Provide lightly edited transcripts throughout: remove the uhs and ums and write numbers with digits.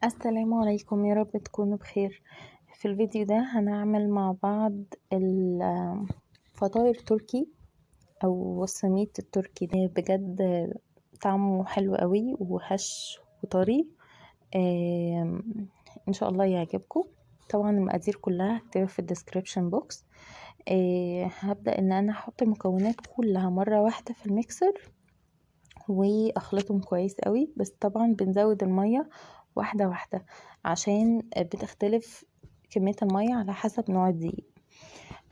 السلام عليكم، يا رب تكونوا بخير. في الفيديو ده هنعمل مع بعض الفطاير تركي او السميت التركي ده، بجد طعمه حلو قوي وهش وطري. ان شاء الله يعجبكم. طبعا المقادير كلها هكتبها في ال description box. هبدأ ان انا احط المكونات كلها مرة واحدة في الميكسر واخلطهم كويس قوي، بس طبعا بنزود المية واحدة واحدة عشان بتختلف كمية المية على حسب نوع الدقيق.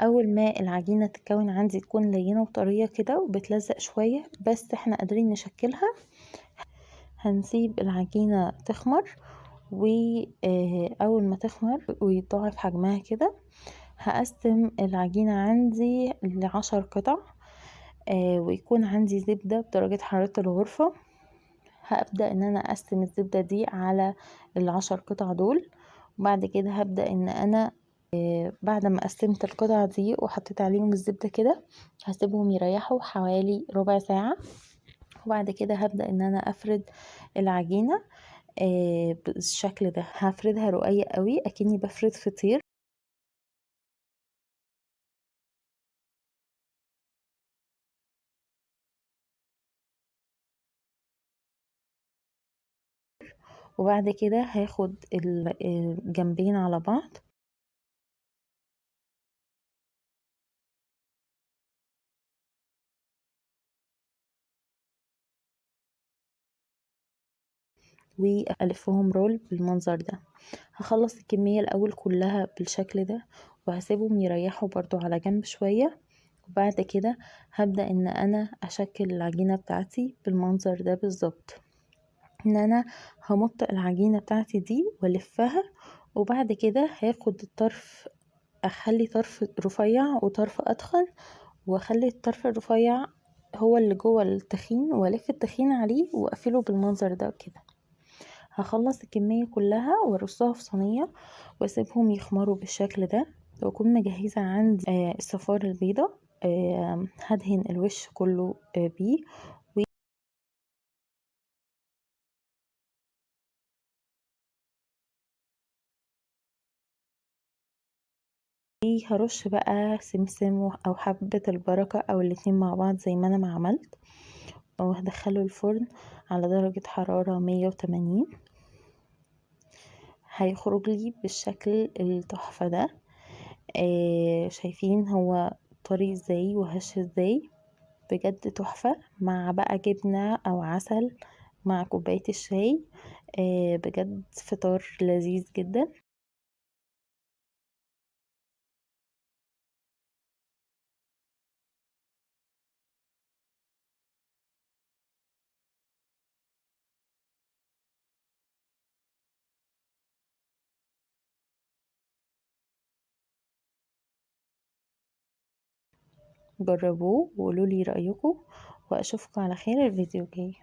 اول ما العجينة تتكون عندي تكون لينة وطرية كده وبتلزق شوية، بس احنا قادرين نشكلها. هنسيب العجينة تخمر، واول ما تخمر ويتضاعف حجمها كده هقسم العجينة عندي ل10 قطع، ويكون عندي زبدة بدرجة حرارة الغرفة. هبدأ ان انا اقسم الزبدة دي على ال10 قطع دول، وبعد كده هبدأ ان انا، بعد ما قسمت القطع دي وحطيت عليهم الزبدة كده هسيبهم يريحوا حوالي ربع ساعة، وبعد كده هبدأ ان انا افرد العجينة، بالشكل ده. هفردها رقيق قوي اكني بفرد فطير. وبعد كده هاخد الجنبين على بعض، والفهم رول بالمنظر ده. هخلص الكمية الاول كلها بالشكل ده وهسيبهم يريحوا برضو على جنب شوية، وبعد كده هبدأ ان انا اشكل العجينة بتاعتي بالمنظر ده بالظبط. ان انا همط العجينة بتاعتي دي والفها، وبعد كده هاخد الطرف، اخلي طرف رفيع وطرف اتخن، واخلي الطرف الرفيع هو اللي جوه التخين، والف التخين عليه واقفله بالمنظر ده كده. هخلص الكمية كلها وارصها في صينية واسيبهم يخمروا بالشكل ده، واكون مجهزة عندي، الصفار البيضة، هدهن الوش كله، بيه. هرش بقى سمسم او حبة البركة او الاتنين مع بعض زي ما انا ما عملت، وهدخله الفرن على درجة حرارة 180. هيخرج لي بالشكل التحفة ده. شايفين هو طري ازاي وهش ازاي، بجد تحفة، مع بقى جبنة او عسل مع كوباية الشاي. بجد فطار لذيذ جدا. جربوه وقولوا لي رأيكم، واشوفكم على خير الفيديو الجاي.